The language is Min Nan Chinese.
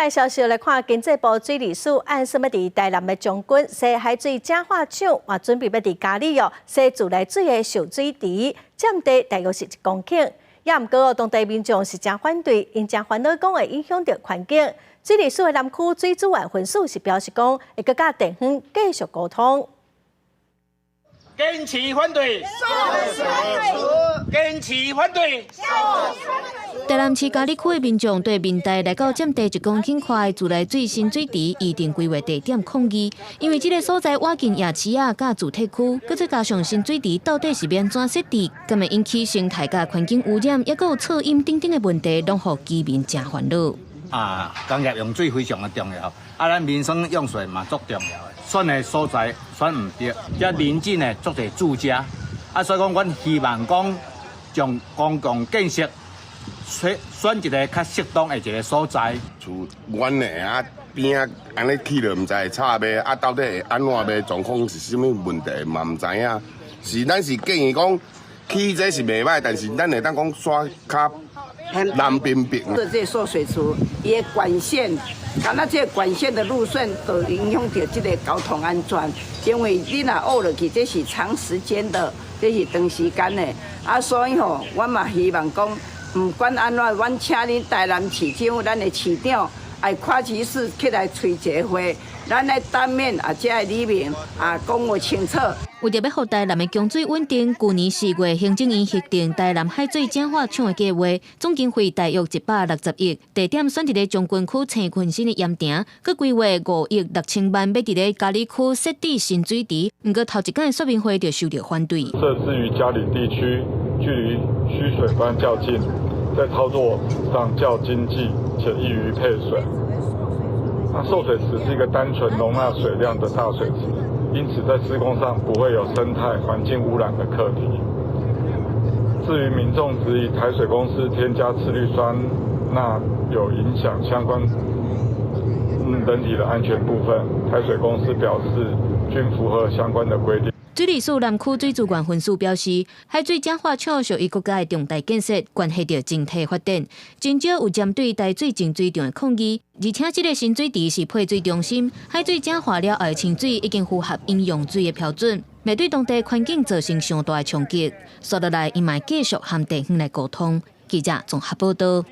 下消息來看，經濟部水利署按什麼佇台南的將軍溪海水淨化廠，嘛準備欲佇佳里哦，設自來水的受水池，佔地大約是1公頃。也毋過哦，當地民眾是誠反對，𪜶誠煩惱講會影響著環境。水利署的南區水資源分署是表示講，會閣佮地方繼續溝通。堅持反對，堅持反對。台南市佳里區的民眾對民代來到佔地1公頃寬的自來水新水池預定規劃地點抗議，因為這个所在倚近夜市仔佮住宅區，閣再加上新水池到底是欲按怎設置，敢會引起生態佮環境污染，抑閣有噪音等等的問題，攏予居民誠煩惱。啊，工業用水非常的重要，啊，咱民生用水嘛足重要的。選的所在選毋著，遮鄰近的足濟住家，啊，所以講，阮希望講將公共建設選選一个較適當的一个所在。厝阮的啊邊仔按呢起落，毋知會吵袂？啊，到底會按怎袂？狀況是啥物問題嘛？毋知影。是咱是建議講起這是袂䆀，但是咱會當講煞較南邊邊。這個受水池，伊的管線，敢若這个管線的路線都影響著這个交通安全，因為你若挖落去，這是長時間的，這是長時間的。啊，所以吼，我嘛希望講，毋管按怎，阮請恁台南市長，咱的市長，愛跨級市起來開一个會，咱來當面啊，遮的里民啊，講話清楚。為著欲予台南的供水穩定，舊年4月行政院核定台南海水淨化廠的計劃，總經費大約160億，地點選佇咧將軍區青雲新的鹽埕，閣規劃5億6千萬欲佇咧佳里區設置新水池。毋過頭一工的說明會就受著反對。設置於佳里地區，距離需水端較近，在操作上較經濟且易於配水。那受水池是一個單純容納水量的大水池，因此在施工上不會有生態環境污染的課題。至於民眾質疑台水公司添加次氯酸鈉有影響相關人體的安全部分，台水公司表示均符合相關的規定。水利署南區水資源分署表示，海水淨化廠屬於國家的重大建設，關係著整體發展，真少有針對台水淨水廠的抗議。而且，這个新水池是配水中心，海水淨化了後的清水已經符合飲用水的標準，袂對當地環境造成傷大的衝擊。紲落來，伊嘛繼續和地方來溝通。記者綜合報道。